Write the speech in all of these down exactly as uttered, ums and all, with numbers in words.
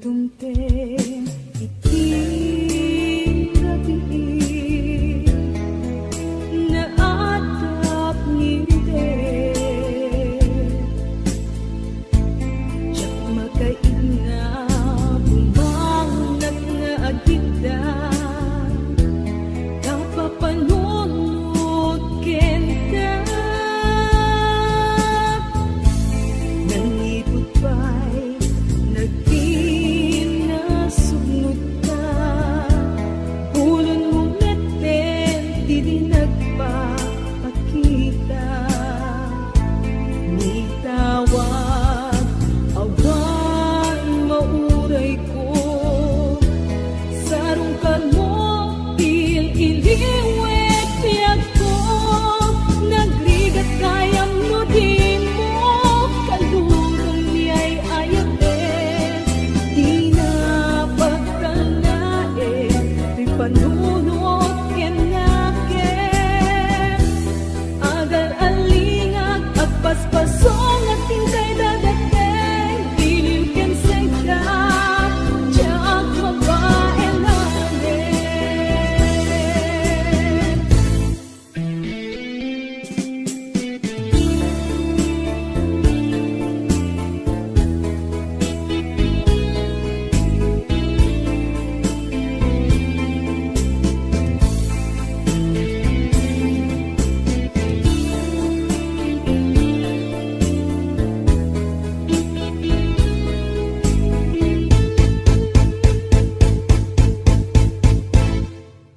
Tumteng iti rabii, naatap ngem diak makaigna, bumangonnak nga agidda, ta papanunot kenka. Nangiput pay nagkinasugnotka, bulonmo metten ti di nagpapakita. Mitawag, awan maurayko, sarungkarmo, il-iliwek ti agko, nagrigat kayam no dimo kalulong ni ay-ayaten, dina pagtalnaen ti panunot ken nakem. Agal-alingak, agpaspasongak ti inkay dadateng, iliw ken seka, diak mabaelan.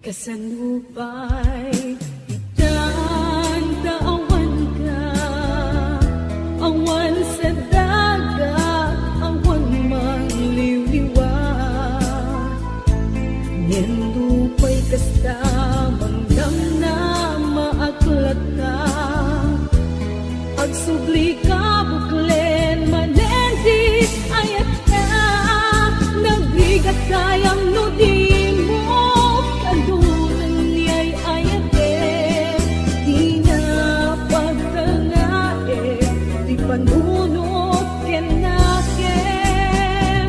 Kasano pay itan ta awanka, awan sa dagat, awan mangliwliwa. Ngem nupay kasta, mangdamnama ak latta. Agsublika, buklen manen ti ayatka. Nagrigat kayam no dimo kalulong ni ay-ayaten, dina pagtalnaen ti panunot ken nakem.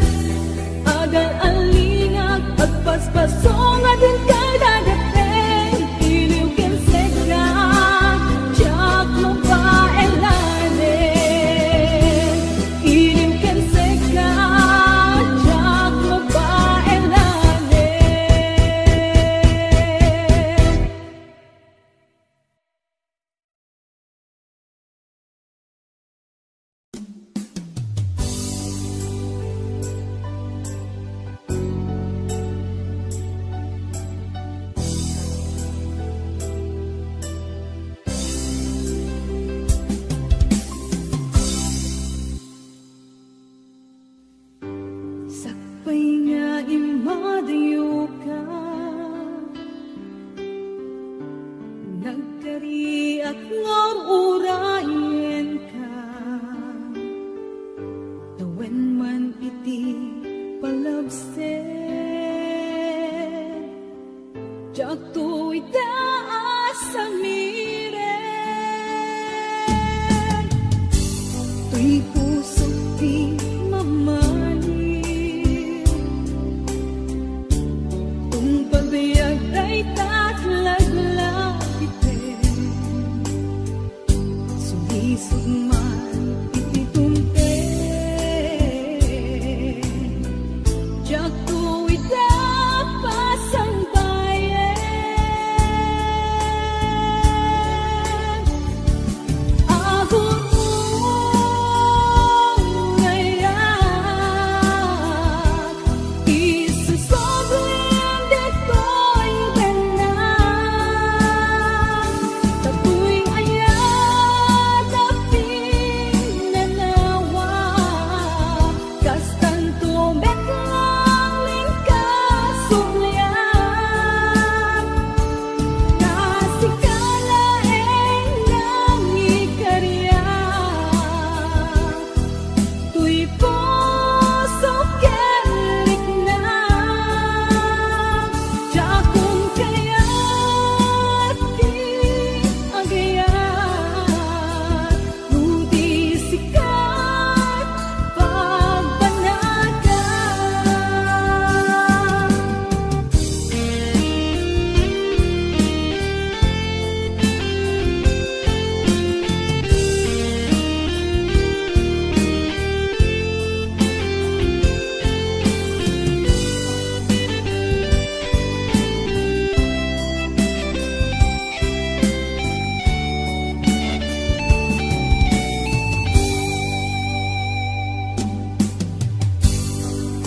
Agal-alingak, agpaspasongak ti inkay dadateng, iliw ken seka, diak mabaelan. Iliw ken seka, diak mabaelan. Sakbay nga immadayoka, nagkariak nga ur-urayenka. Tawen man iti palabsek, diakto ita a samiren. Toy pusok ti mamali. Tungpal biag dayta laglagipem. Sulisog man iti tumteng, diakto ita pasangbayen.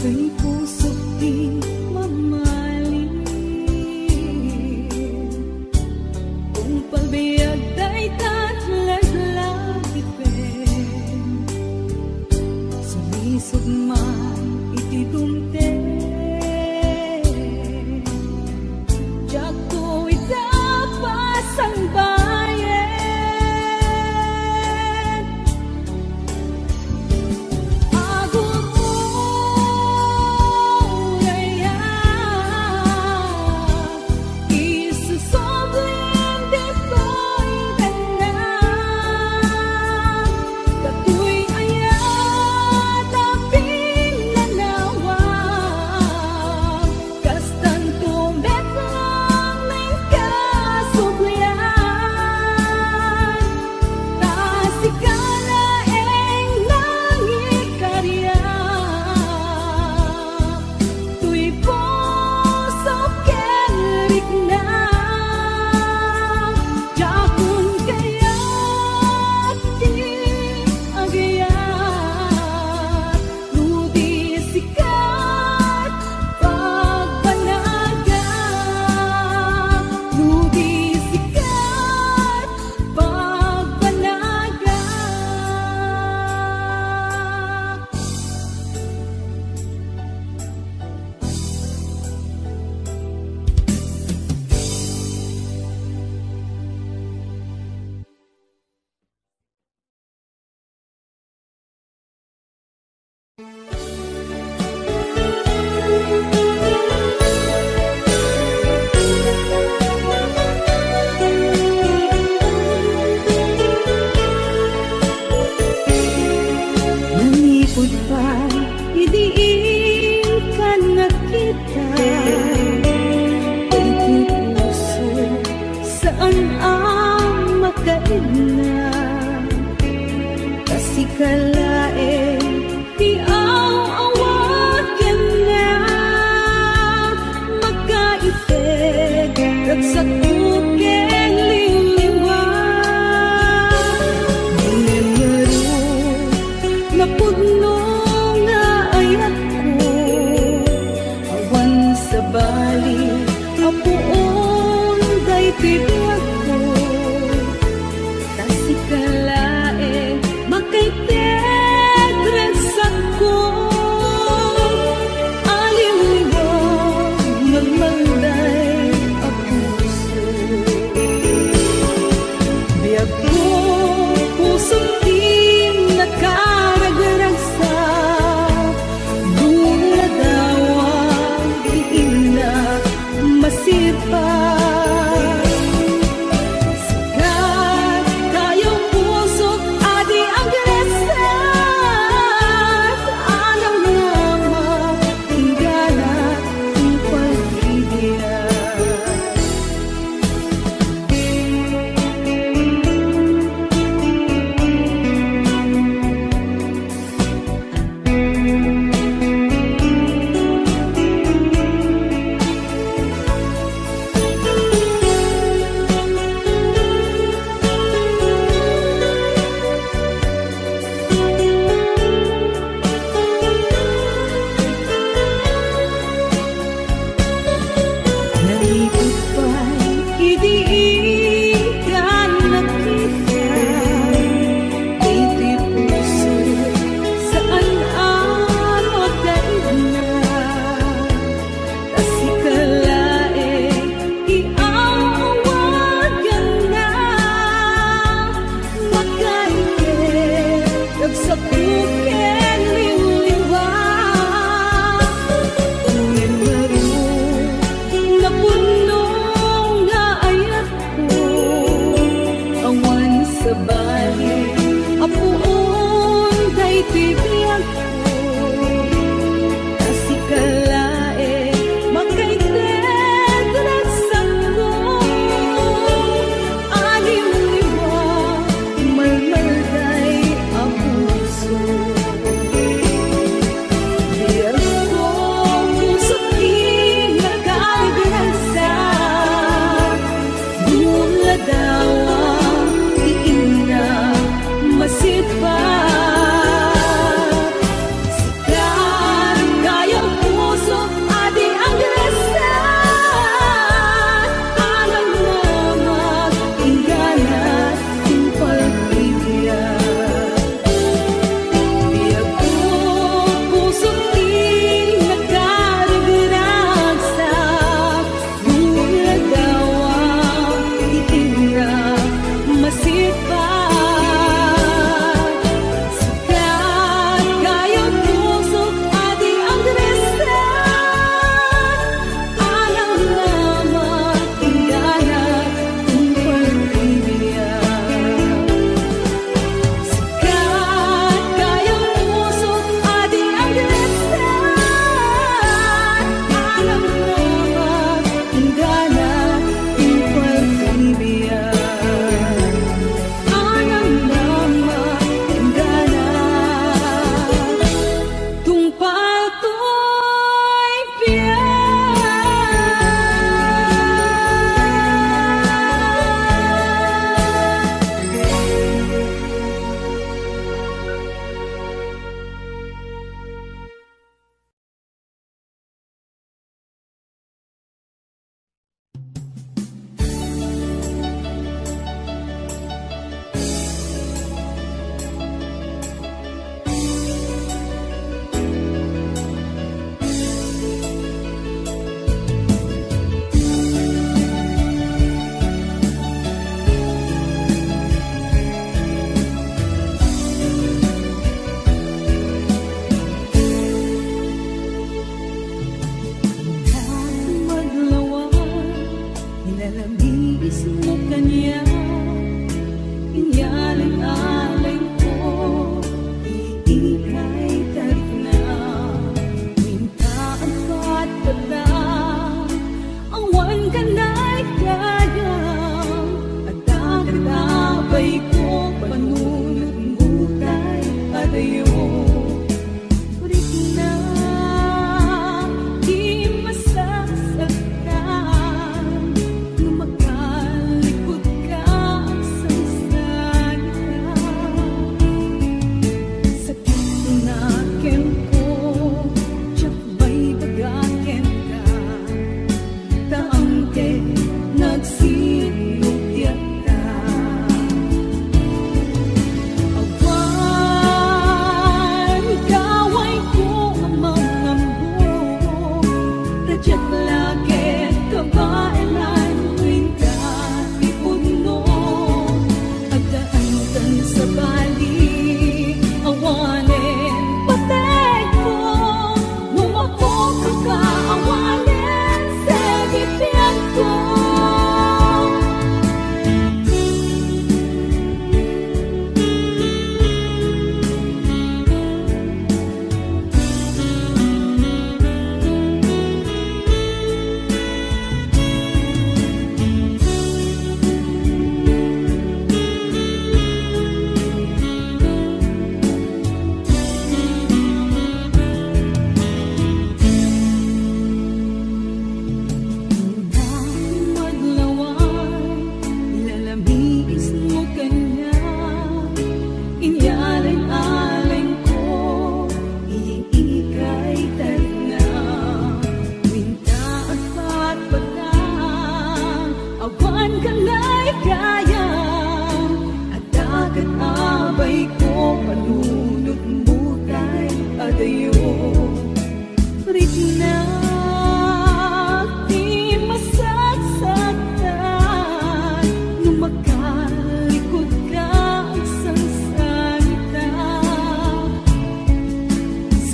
Pusok ti mamalin. Tungpal biag dayta laglagipen. Sumisog man iti dumteng. Diakto ita pasangbayen.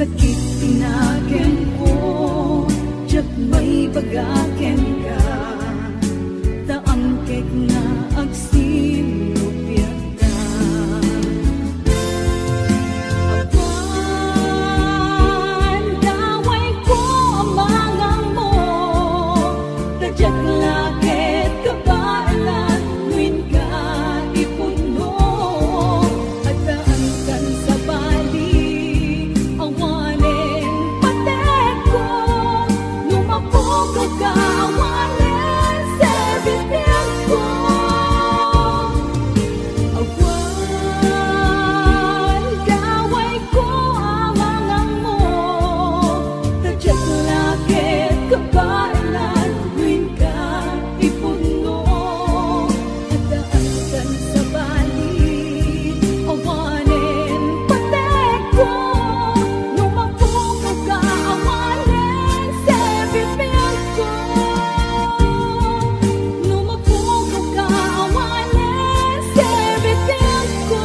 Sakit ti nakenko, diak maibaga kenka, ta angkek nga agsinnupiatta. Awan dawayko a mangammo, ta diak la ket kabaelan no inka ipudno. Addaankan sabali, awanen patekko, no mapukaw ka, awanen serbitienko. Awan dawayko a mangammo, ta diak la ket kabaelan no inka ipudno. Addaankan sabali, awanen patekko, no mapukaw ka, awanen serbitienko. No mapukaw ka, awanen serbitienko.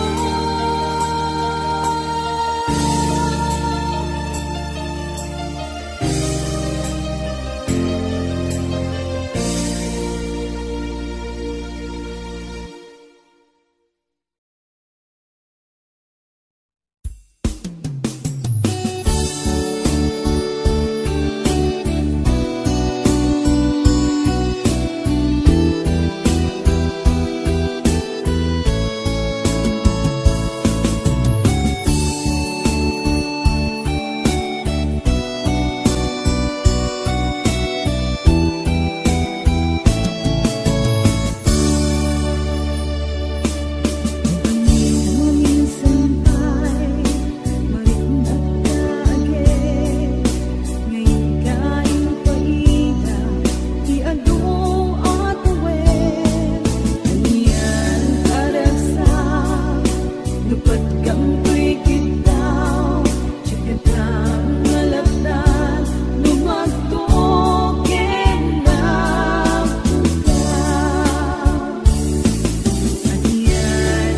Ania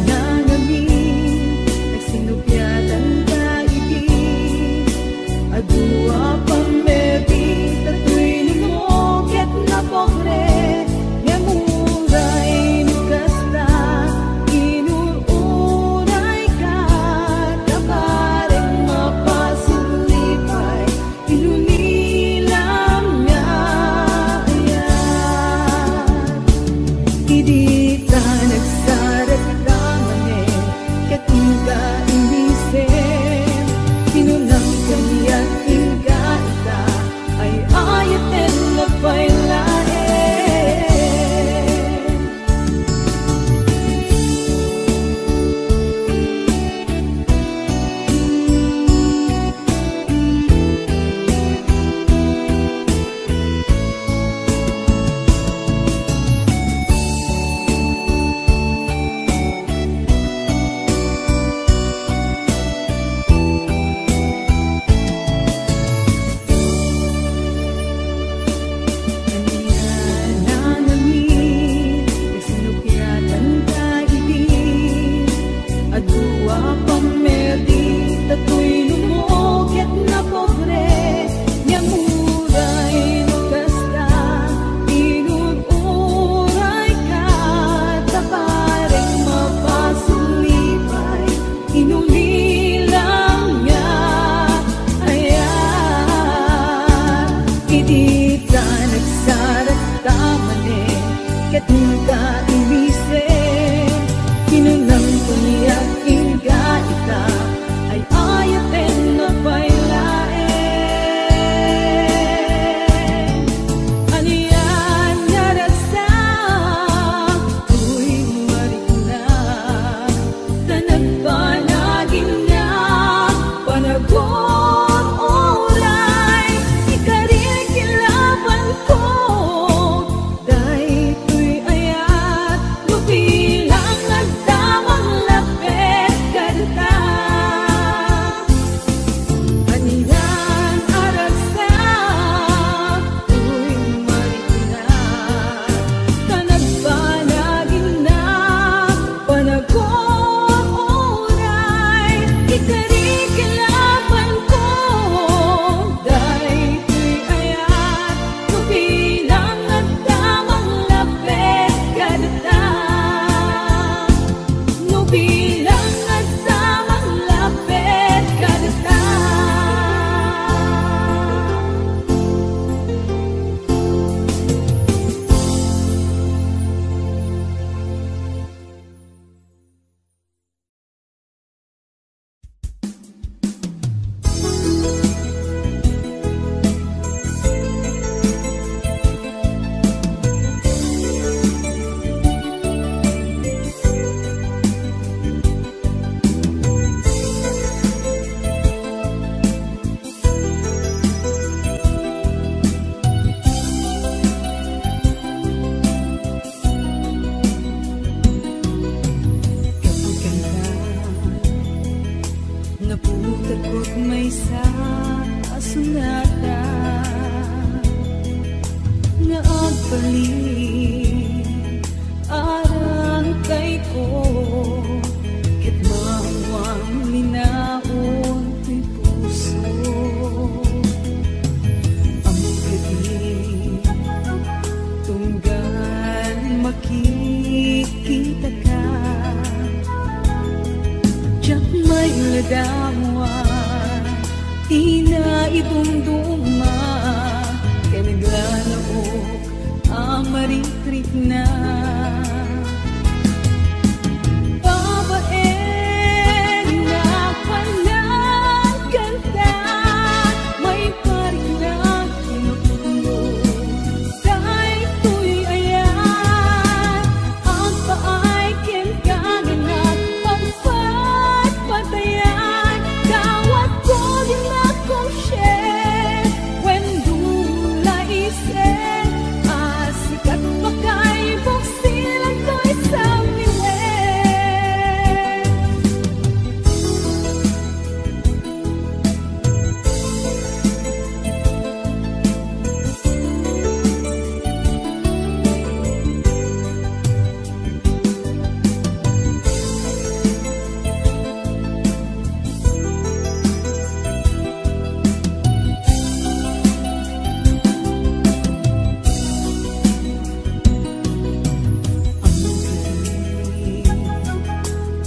nga ngamin, nagsinnupiatanta idi. Adu a pammerdi, ta tuy numo ket napobre, ngem uray no kasta, inur-urayka, ta barek mapasulipay. Inunilam nga ayat. Idi ta nagsarekta manen, ket inka immisen. Kinunam kaniak, inka ita, ay-ayaten a pay laeng. Ania nga ngamin, nagsinnupiatanta idi. Adu a pammerdi, ta tuy numo ket napobre, ngem uray no kasta, inur-urayka, ta barek mapasulipay. Inunilam nga ayat. Idi ta nagsarekta manen, ket inka immisen. Kinunam kaniak, inka ita, ay-ayaten a pay laeng. Ania nga ragsak, tuy marikna, ta nagbanag nga panagur-uray, ikarikilabanko daytoy ayat. Sunata nga agbalin arang kayko, ket maawang linaon ti puso. Ammok kadi tunggal makikitaka, diak mailadawan ti naidumduma ken naglalaok a marikrikna. Babaen nga panagkanta, maiparik na kinapudno. Daytoy aya, agpaay kenka nga nagpagpatpatayan. Dawatko di makonsien, wen dula isen, a sikat makaibuk silantoy samniwen.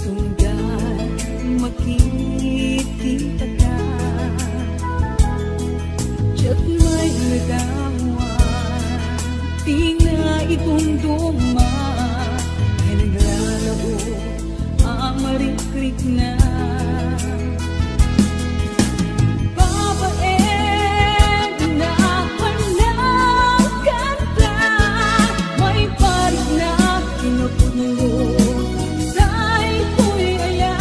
Tunggal makikitaka, diak mailadawan ti naidumduma ken naglalaok a marikrikna. Babaen nga panagkanta, maiparik na kinapudno. Daytoy aya,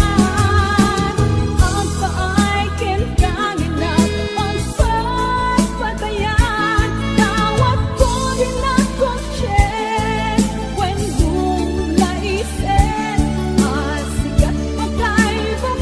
agpaay kenka nga nagpagpatpatayan. Dawatko di nakonsien, wen dula isen, a sikat makaibuk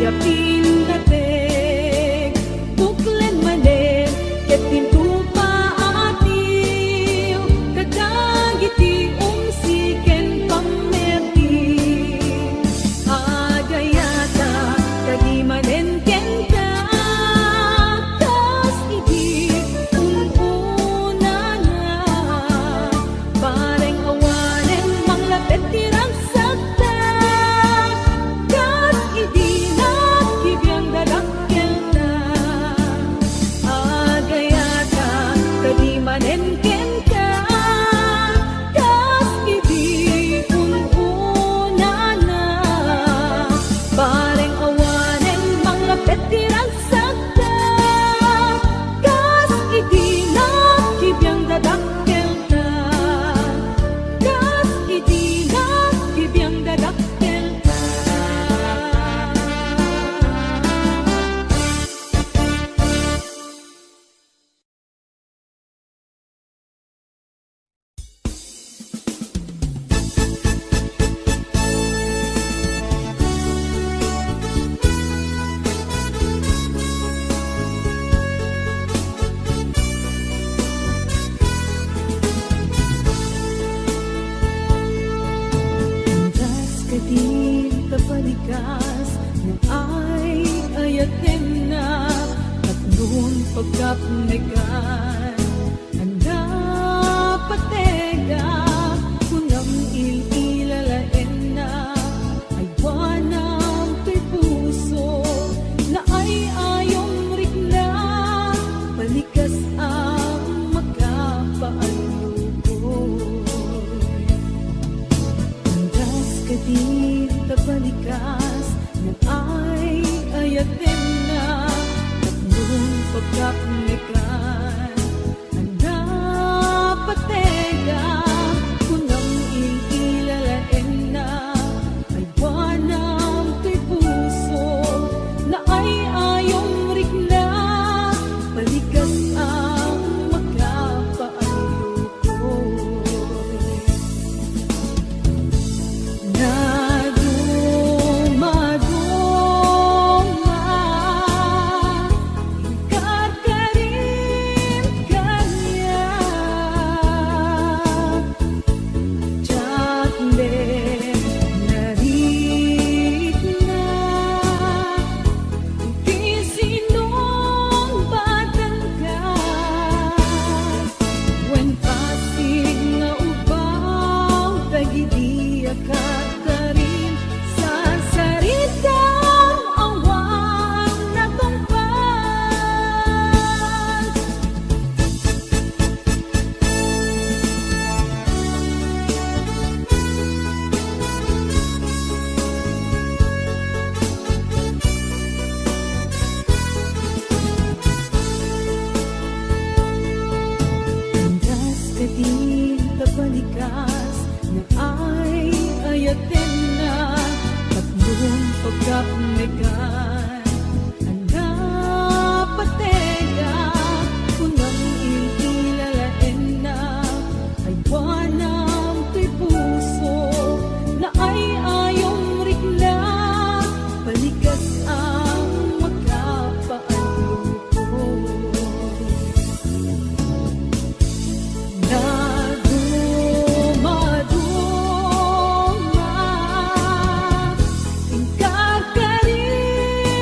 Tinnateg, buklen manen, ket tintupa a atiw, kadagiti umsi ken pammerdi. Agayata, kadi manen kenka, kas idi un-unana. Bareng awanen manglapet ti ragsakta, kas idi nakibiang dadakkelta. Agayata, kadi manen kenka, kas idi un-unana. Bareng awanen manglapet ti ragsakta, kas idi nakibiang dadakkelta. Kas idi nakibiang dadakkelta. Kas kadin tabalikas nga ay-ayatenna, tapnon pagkapnekan. Anda patega, kunam il-ilalaenna, aywanam toy puso, naay-ayom rikna, palikas ang makapaayukoy. Andas kadin tabalikas, nga ay-ayatenna, tapnon pagkapnekan. Anda patega, kunam il-ilalaenna, aywanam toy puso, naay-ayom rikna, palikas ang makapaayukoy. Nadumaduma, karkarin kaniak, diak met narikna, iti sinungbatanka. Wen pasig nga ubaw dagidi a kadkarin, sarsaritam awan natungpal. Andas kadin tabalikas nga ay-ayatenna, tapnon pagkapnekan. Anda patega, kunam il-ilalaenna, aywanam toy puso, naay-ayom rikna, palikas ang makapaayukoy. Nadumaduma, inkarkarin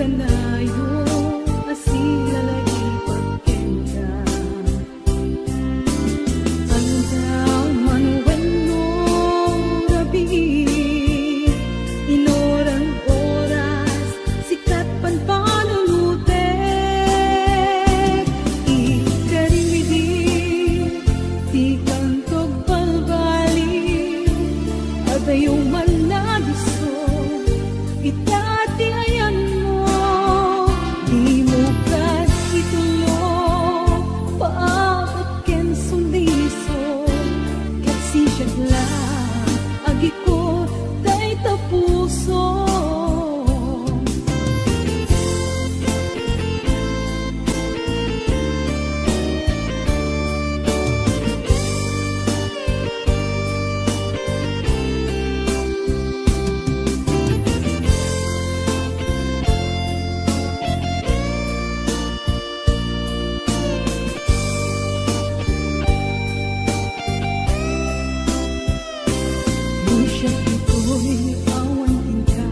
Kanayon a silalagipag kenka. Aldaw man wenno rabii, inoran oras, sikat panpanunotek. Ikarimidi, dikanto agbalbaliw, adayo man nagisod, ita ti ayanmo. Dimo kad itulo, paabot ken sulisog, ket sisiak la agikot dayta pusom. No siak ditoy awan kenka,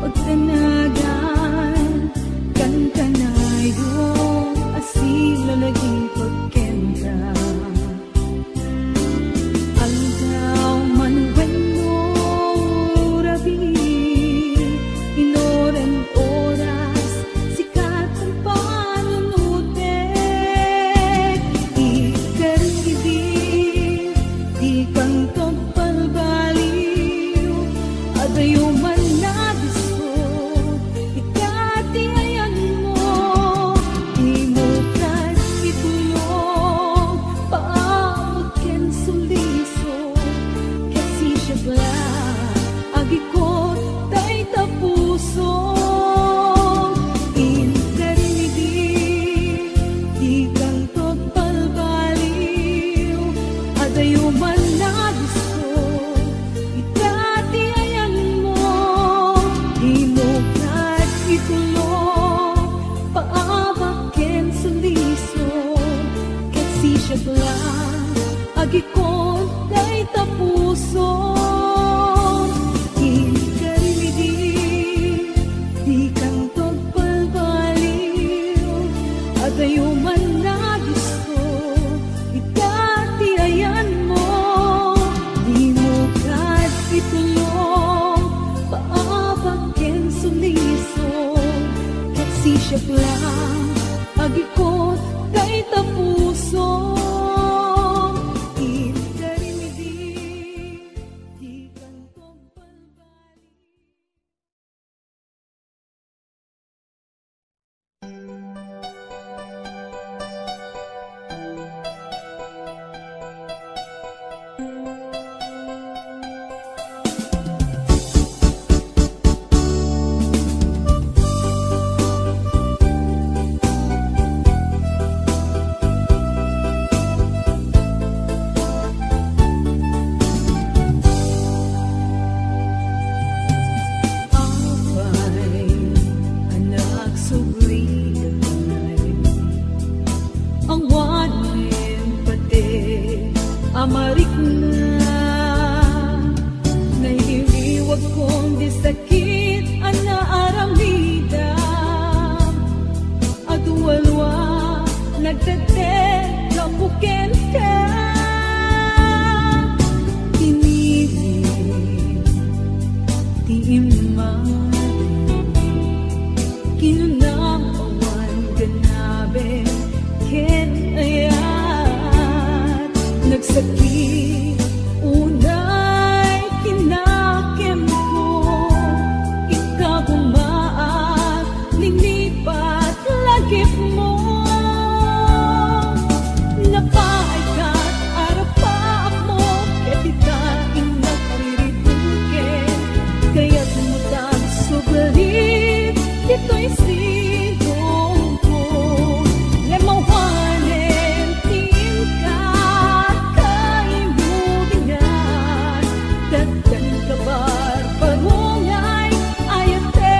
pagtanagan, kankanayon a silalagipag kenka. Aldaw man wenno rabii, inoran oras, sikat panpanunotek. Ikarimidi, dikanto agbalbaliw, adayo man nagisod, ita ti ayanmo. Dimo kad itulo, paabot ken sulisog, ket sisiak la agikot dayta pusom. Ikarimidi, dikanto agbalbaliw, adayo man nagisod, ita ti ayanmo. Dimo kad itulo, paabot ken sulisog, ket sisiak la agikot dayta pusom. Ikarimidi, dikanto agbalbaliw, adayo man nagisod, ita ti ayanmo. Dimo kad itulo, paabot ken sulisog, ket sisiak la agikot dayta pusom. Ikarimidi, dikanto agbalbaliw. Apay a nagsubli dagiti awanen pati a marikna, nailiwagkon ti sakit a naaramidam. Adu a lua, nagdeddet gapu kenka. Tinili ti immadi, kinunam awan ganaben ken ayat. Nagsakit unay kinakemko, ita gumaak, linipat lagipmo. Napaayka, arapaakmo, ket ita innak rirituken, kayatmo ta agsubli ditoy sidongko. Ngem awanen ti inka, kaimudingan, datdan kabarbarongay ayatek.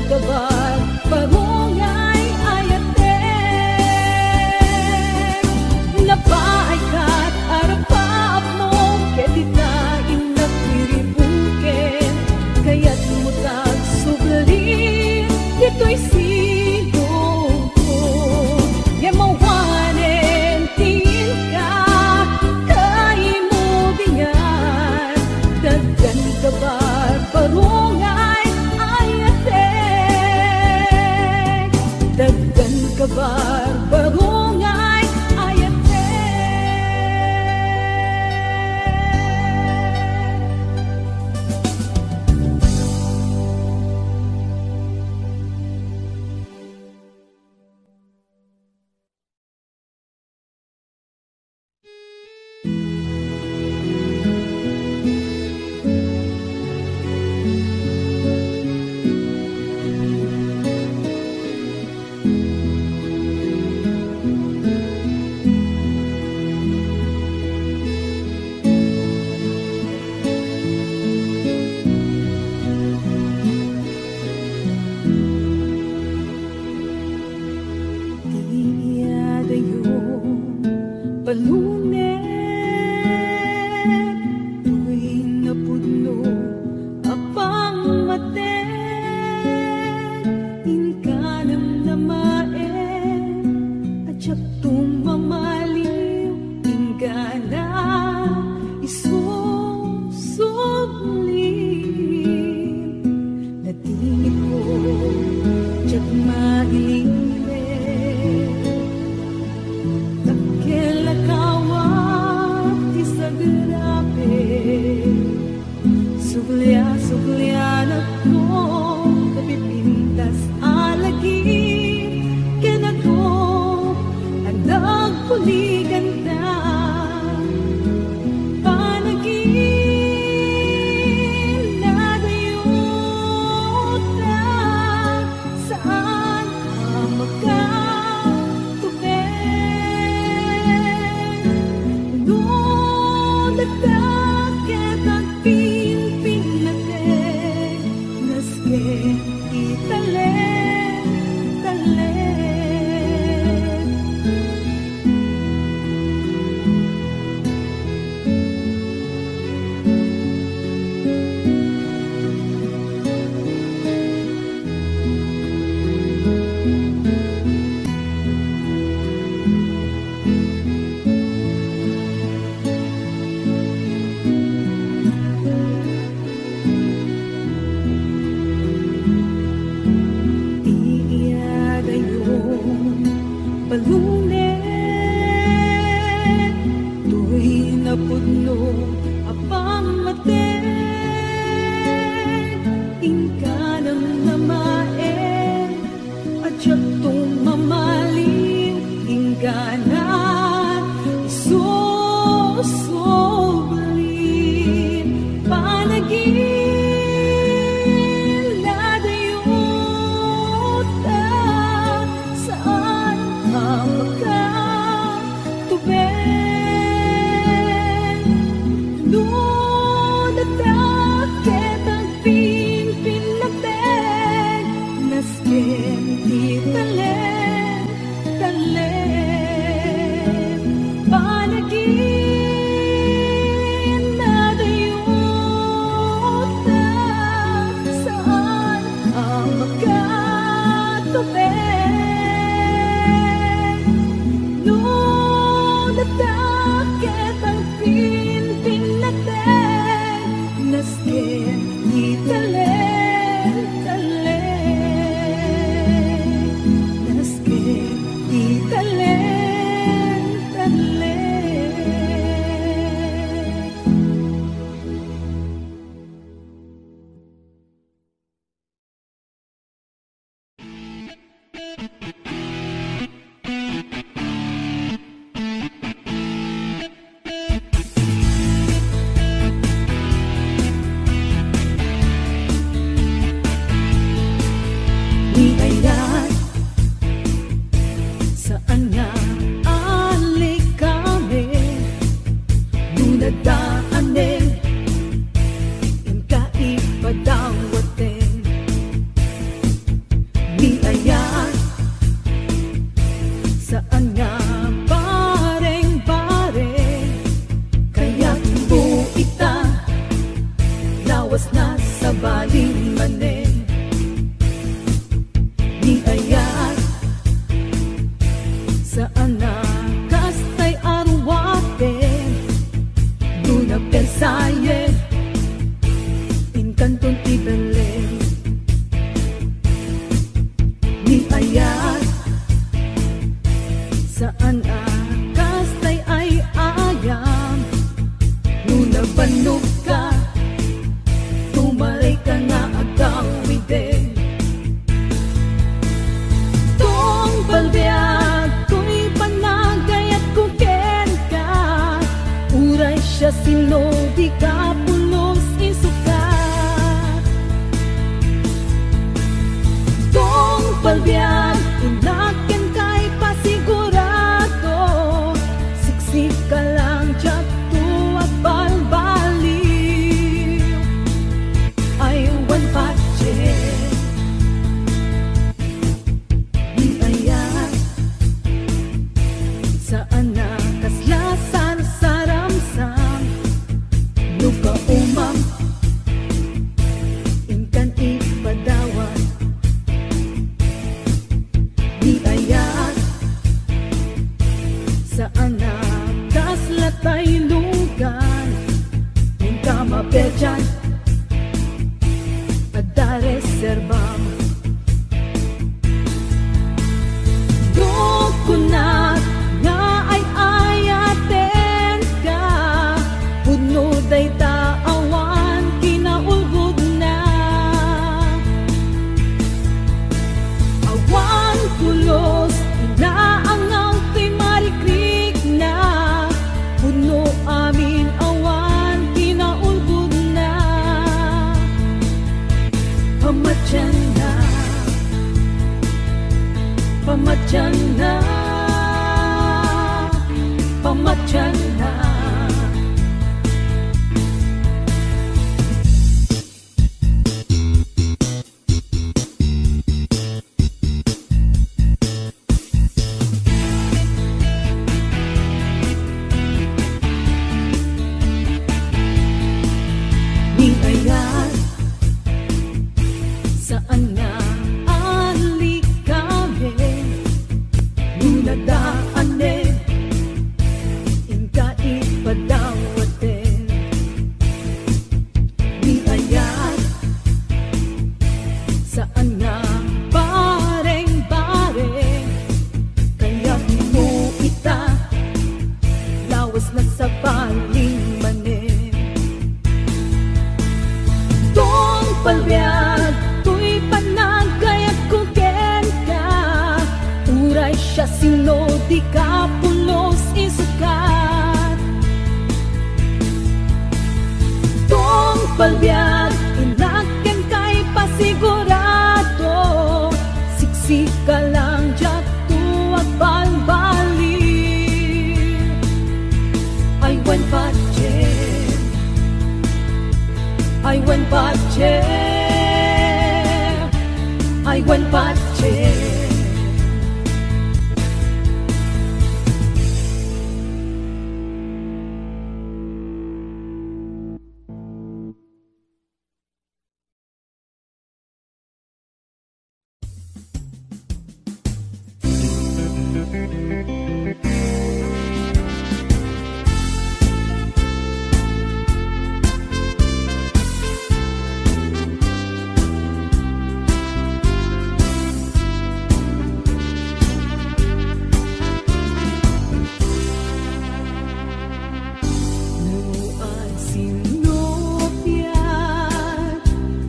Kabarbarungay ayatek, napaaykat a rapaapmo ket dita innak ti ribungken, kayatmo tak subli ditoy silongko. Ngem awanen ti inka, kaymo diay, daggan kabarbarungay ayatek, daggan kabarbarungay ayatek. Ti iyadayon, palunek, toy napudno a pammateg, inka namnamaen a diakto mamaliw, inggana isu subli. Natingitko, diak mailimed. Dakkel a kawat ti sagrape. Suklia-, suklianakto, napipintas a lagip kenako, a nagkuliganta. Panaginadayota, saan a makatubeng. No dagdag ket agpinpinnateg, nasken ti talem, talem. Ti iyadayon, palunek, toy napudno a pammateg, inka namnamaen a diakto mamaliw, inggana isu subli. Panaginadayota, saan a makatubeng. No dagdag ket agpinpinnateg, nasken ti talem, talem. Panaginadayota, saan a makatubeng. No dagdag ket agpinpinnateg, nasken ti talem, talem. Nasken ti talem, talem. Kayat, saan a kastay a ruaten, no napersayen, inkanton ti Belen. Ni ayat, saan a kastay ay-ayam, no nabannogka, tumarayka nga agawiden. Tungpal biag toy panagayatko kenka, uray siasino ti kapulos isukat. Tungpal biag, innak kenka ipasigurado, siksika lang diak to agbalbaliw. Ay wen patien, ni ayat, saan a kasla sarsaramsam, no kaumam, inkan ipadawat. Ni ayat, saan a kasla taylogan, inka mapedian, adda reserbam. Dukunak nga ay-ayatenka, pudno dayta awan kinaulbodna. Awan pulos, inaangaw ti marikrikna, pudno amin awan kinaulbodna. Pamatianna, pamatianna, pamatianna. Ni ayat, saan nga alikamen, no nadaanen, inka ipadawaten. Ni ayat, saan nga bareng-bareng, kayatmo ita, lawas na sabali manen. Tungpal biag toy panagayatko kenka, uray siasino ti kapulos isukat. Tungpal biag, innak kenka ipasigurado, siksika lang diak to agbalbaliw. Ay wen patien, ay wen patien, ay wen patien. No agsinnupiat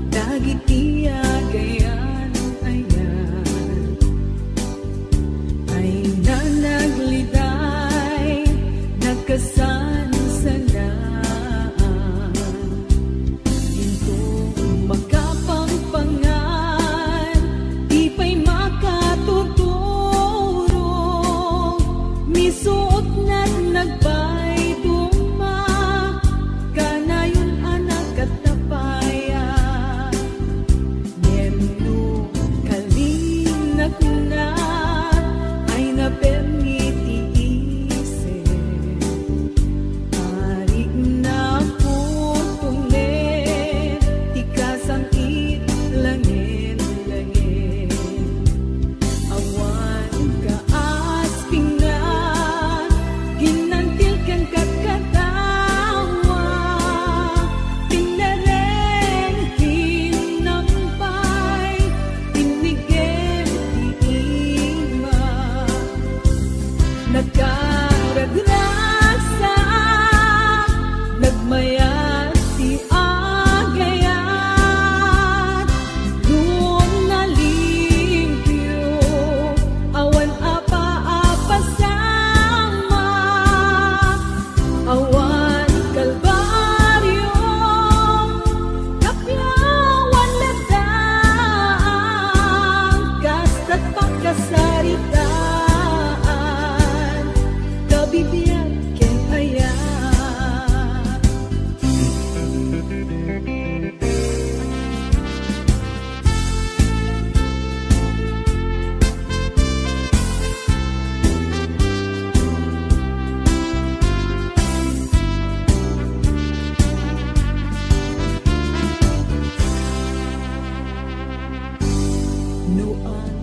dagiti agayan-ayan, ay nan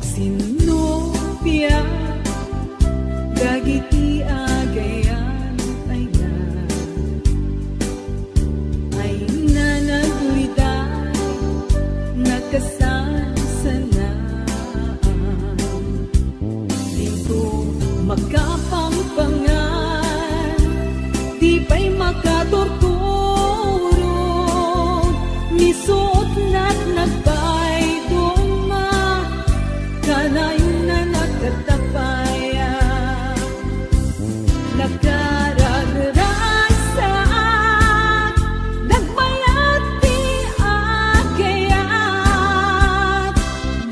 Sinno biag dagiti agayan, ayna, ayna nagriday, nakasansanaan. Dito makapangpangan, di pay makaturturog, misuot nat nagpayduma, kanayna nakatapaya. Nakaragrasa, nagbayat ti agayat,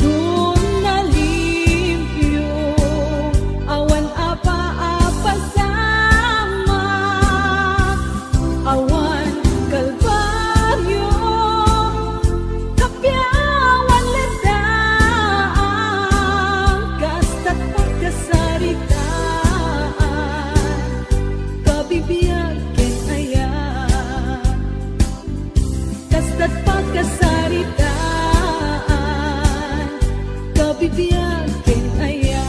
no nalimpio, awan apa-apasama, awan kalbaryo, kapiawan ladang, kasta't pakasaritaan, kabibiag ken ayat. Kasta't pakasaritaan, kabibiag ken ayat.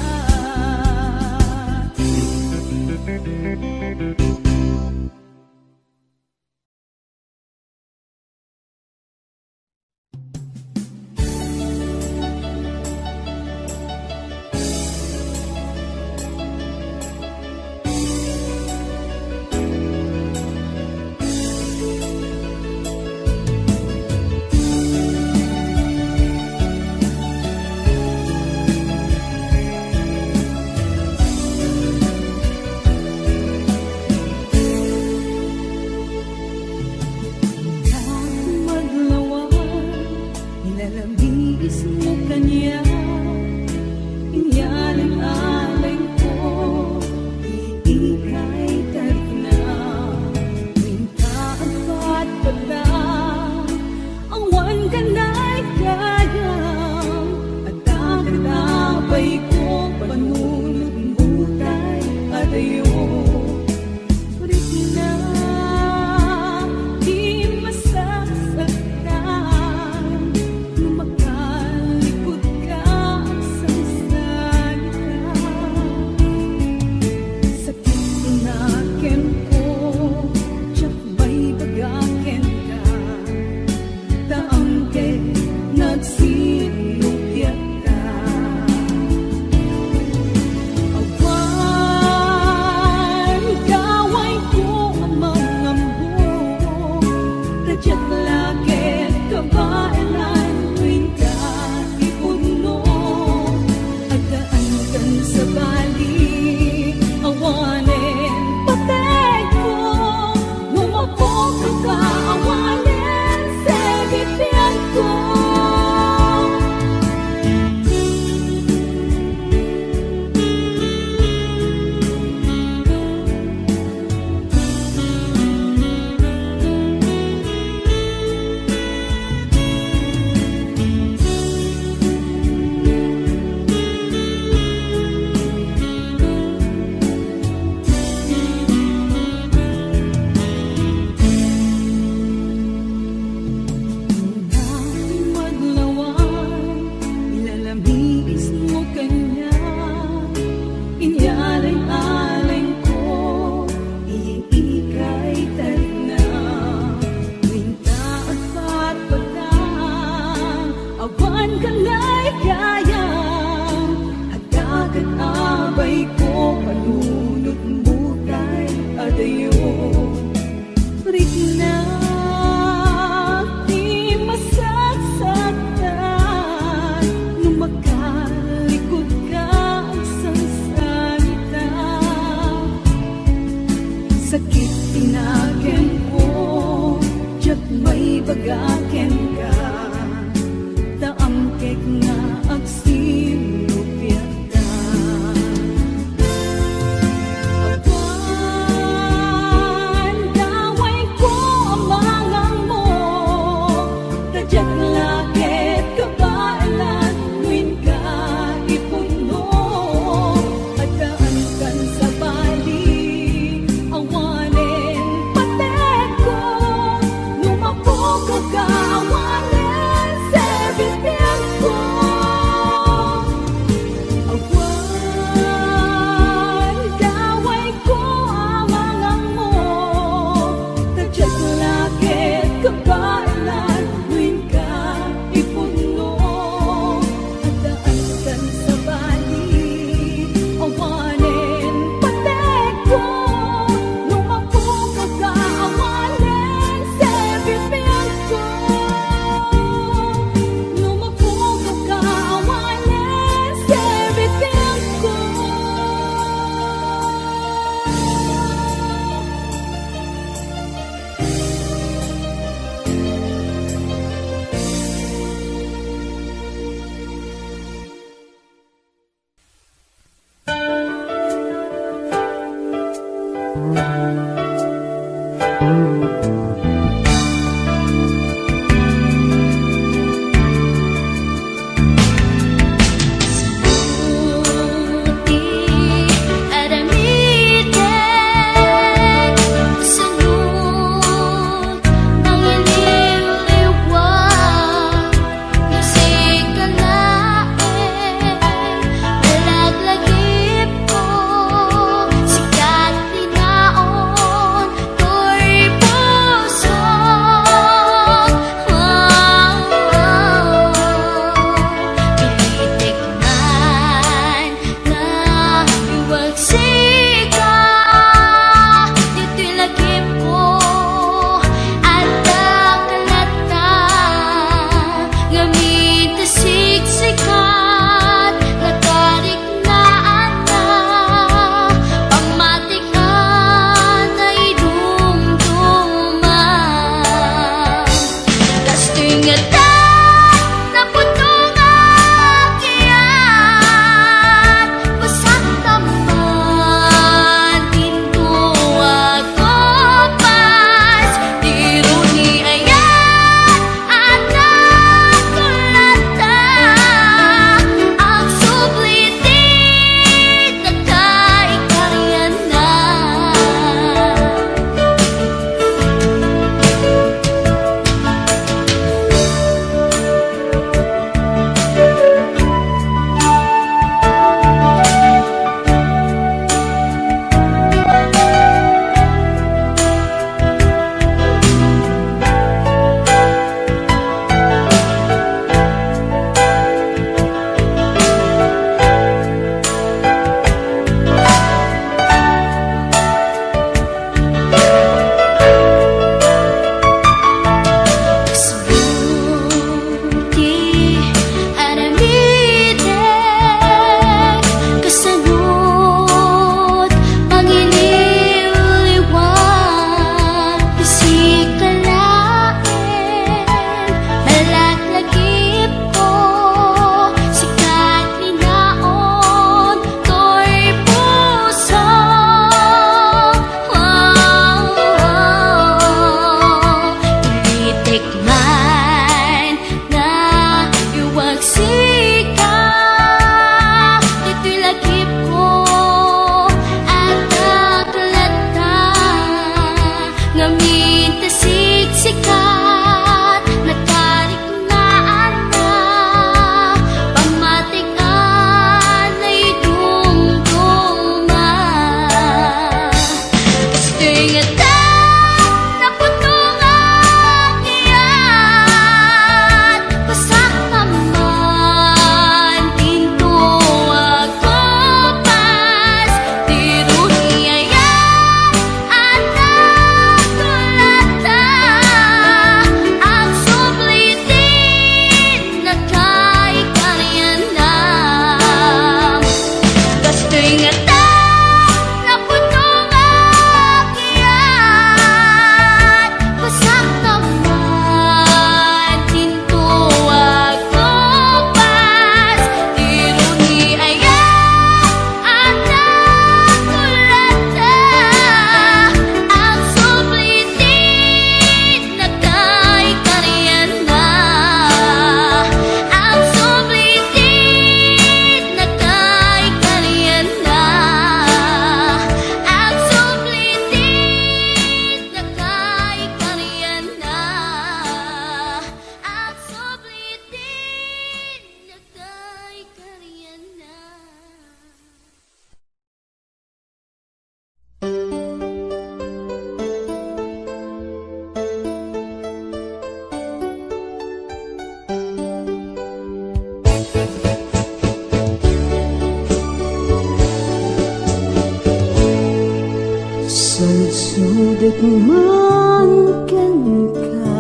Dagman kenka,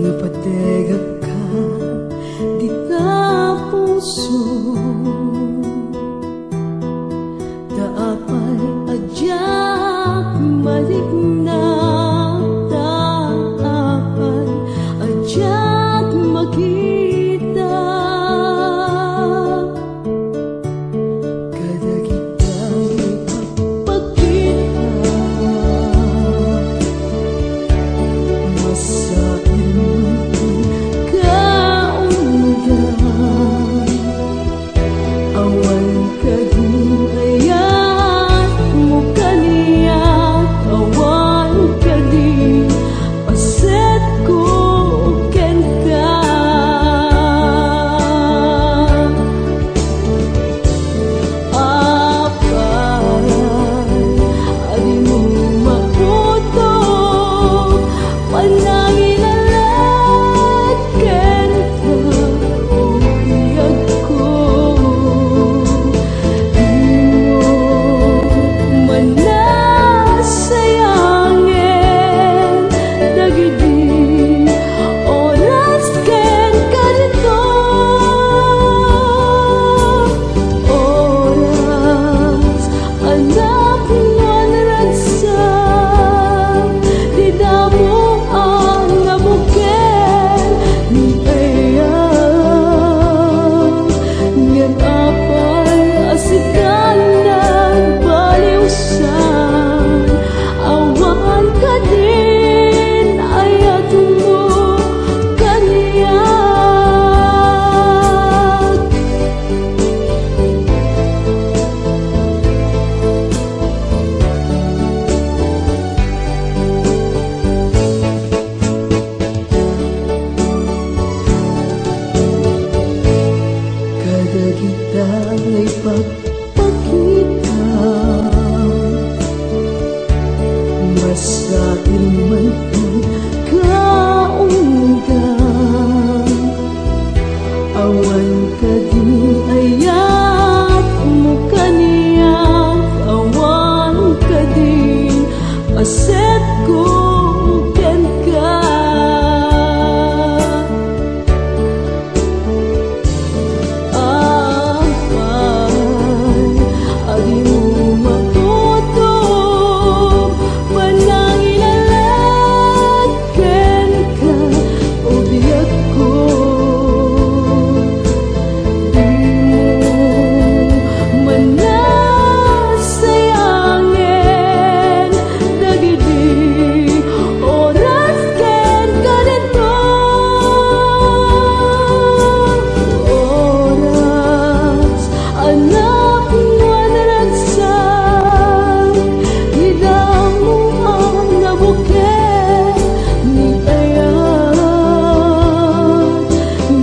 napategakka dita puso. Ta apay a diak marikna, ta apay a diak makita. Kadagita ipagpakita, masain ka uneg. Awan kadi ayatmo kaniak, awan kadi pasetko kenka. Apay a dimo mautom, panangin a laeng kenka, o biagko. Dimo manasayangen dagidi oras ken kadto. Oras a napnoan ragsak, dida mo a nabukel ni ayat. Ngem apay a sika nagbaliwsan, awan kadin ayatmo kaniak. Kadagita ipagpakita, masain man ti kaunega. Awan kadi ayatmo kaniak, awan kadi pasetko kenka. Apay a dimo matutom, panangin a laeng kenka, o biagko. Dimo manasayangen dagidi oras ken kadto. Oras a napnoan ragsak, dida mo a nabukel ni ayat.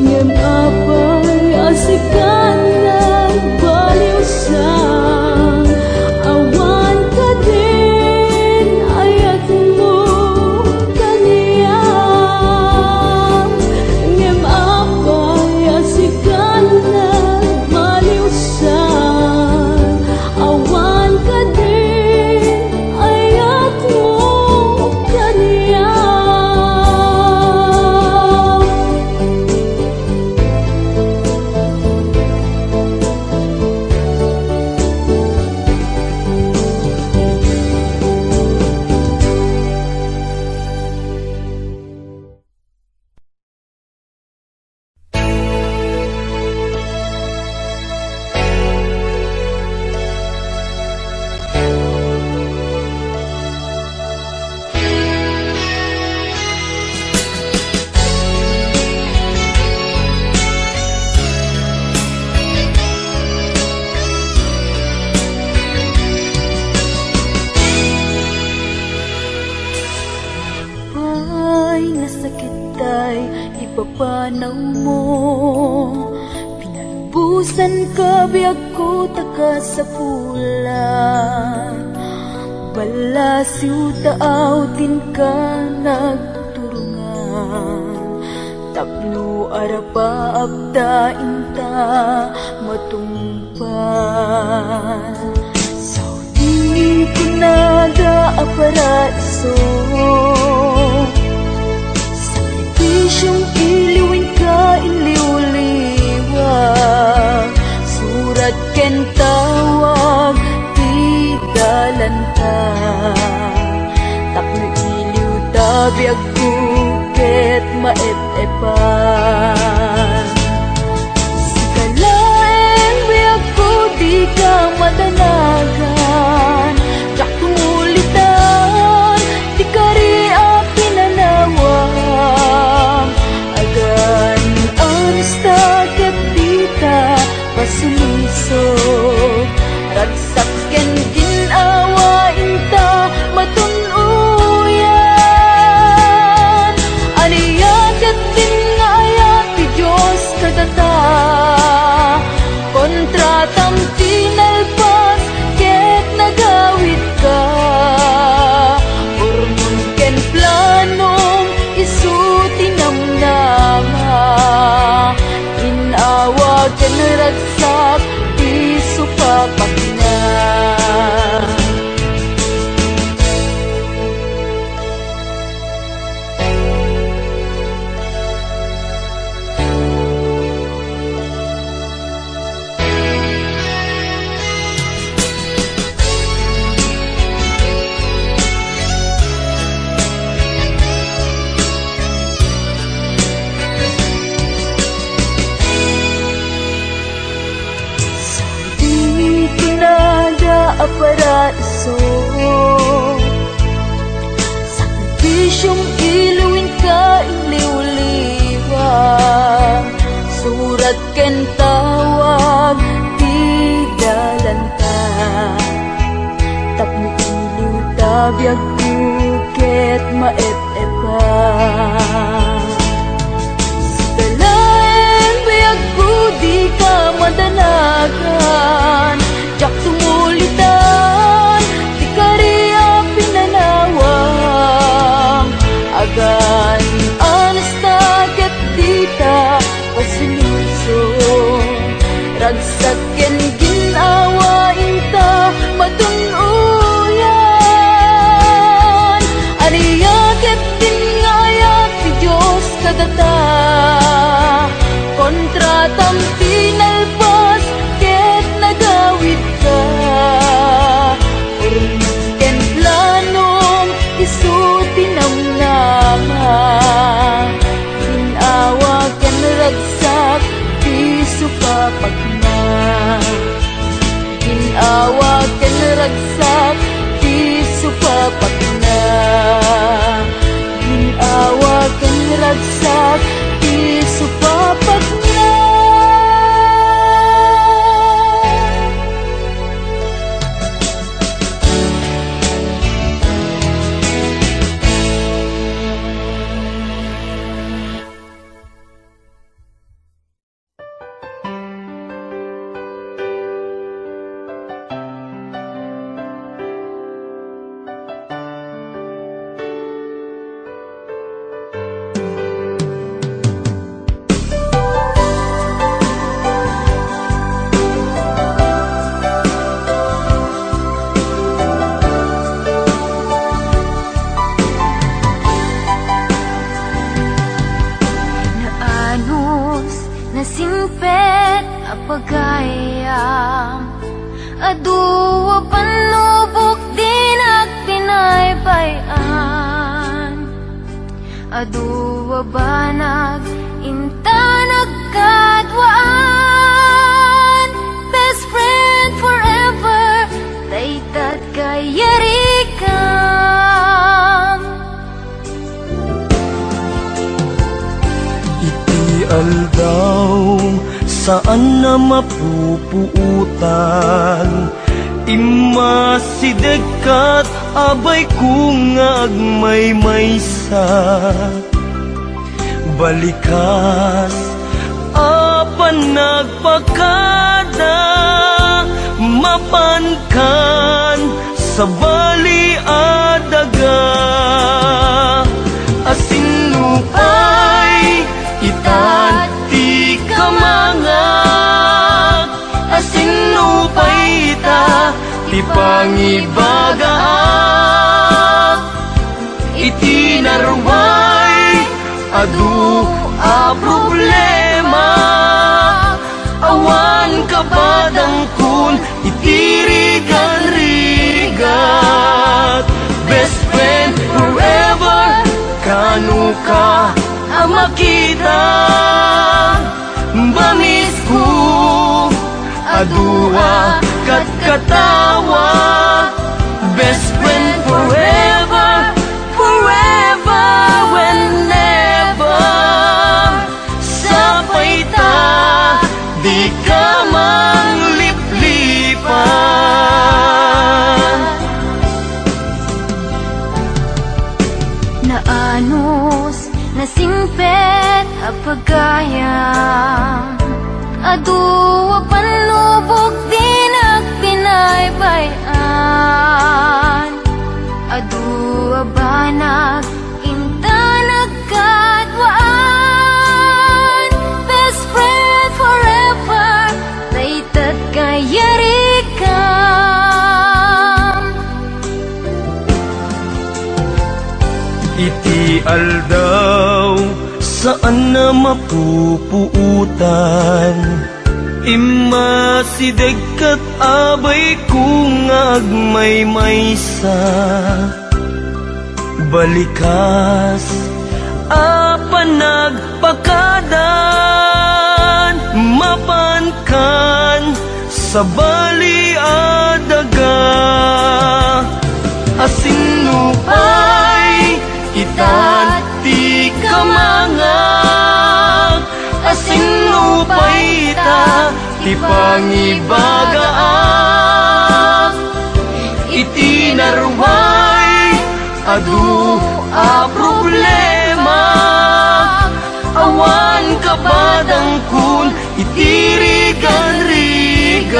Ngem apay a sika nagbaliwsan, awan kadin ayatmo kaniak. Ngem apay a sika nagbaliwsan, awan kadin ayatmo kaniak. Apay nga sakit tay ipapanawmo, pinalubosanka biagko ta kasapulan. Ballasiw ta awtenka nagturungan, tapno arapaap ta inta matungpal. Saw- Inkunada Paraiso. Sakripisiom iliw inka inliwliwa. Surat ken tawag ti dalanta. Tapno iliw ta biagko ket maep-epan. Sika laeng biagko, dika madanagan. Diak tulitan ti kari a pinanawam. Agan-anusta ket dita pasulisog. Ragsak ken gin-awa inta matun-oyan. Ania ketdin nga ayat ti Dios kadata? Kontratam ti nalpas ket nagawidka. Urmon ken planom isu ti namnama. Gin-awa ken ragsak ti supapakna. Ti kinada a paraiso. Sakripisiom iliw inka inliwliwa. Surat ken tawag ti dalanta. Tapno iliw ta biagko ket maep-epan. Sika laeng biagko, dika madanagan. Diak tumulitan ti kari a pinanawam. Agan-anusta ket dita pasulisog. Ragsak ken gin-awa inta matun-oyan. Ania ketdin nga ayat ti Dios kadata? Kontratam ti nalpas ket nagawidka. Urmon ken planom isu ti namnama. Gin-awa ken ragsak ti supapakna. Gin-awa ken ragsak ti supapakna. Gin-awa ken ragsak ti supapakna. Naanus, nasingpet a pagayam. Adu a pannubok dinak binaybay-an. Adu a banag inta nagkaduaan. Best friend forever, dayta ti kayarikam. Iti aldaw, saan a mapupuotan, immasidegkat, abayko nga agmaymaysa. Balikas a panagpakada, mapankan sabali a daga. Asinno pay ita ti kamangak? Asinno pay ita ti pangibagaan? Adu a problema, awan kabadangkon iti rigat-rigat. Best friend forever, kano ka a makita? Mamisko a dua katkatawa. Best friend forever, forever, whenever. Sapay ta, di ka mangliplipan. Naanus, nasingpet a pagayam. Adu a pannubog dinak binaybay-an. Adu a banag inta nagkadwaan. Best friend forever, dayta kayarikam. Iti aldaw saan a mapupuotan, immasideg ket abayko nga agmaymaysa. Balikas a panagpakadan, mapankan sabali a daga. Asinno pay ita ti kamangak? Asinno pay ita ti pangibagaak? Iti narway, adu a problema, awan kabadangkon iti rigat-rigat.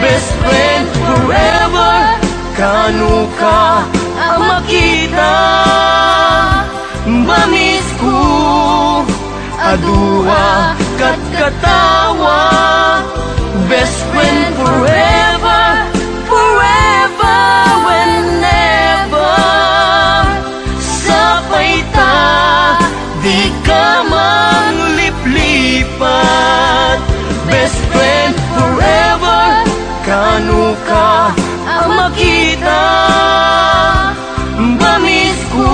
Best friend forever, kano ka a makita? Mamisko a dua katkatawa. Best friend forever, forever, whenever. Sapay ta, di ka mangliplipat. Best friend forever, kano ka a makita? Mamisko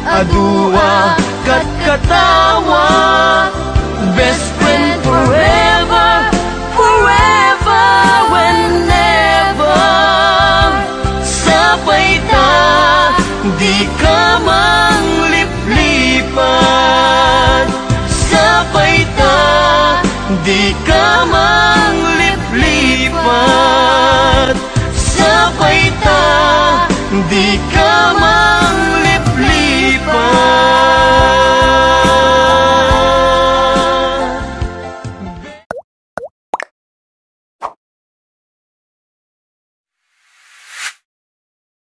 a dua katkatawa. Best friend forever, forever, whenever. Sapay ta, di ka mangliplipat. Sapay ta, di ka mangliplipat. Sapay ta, di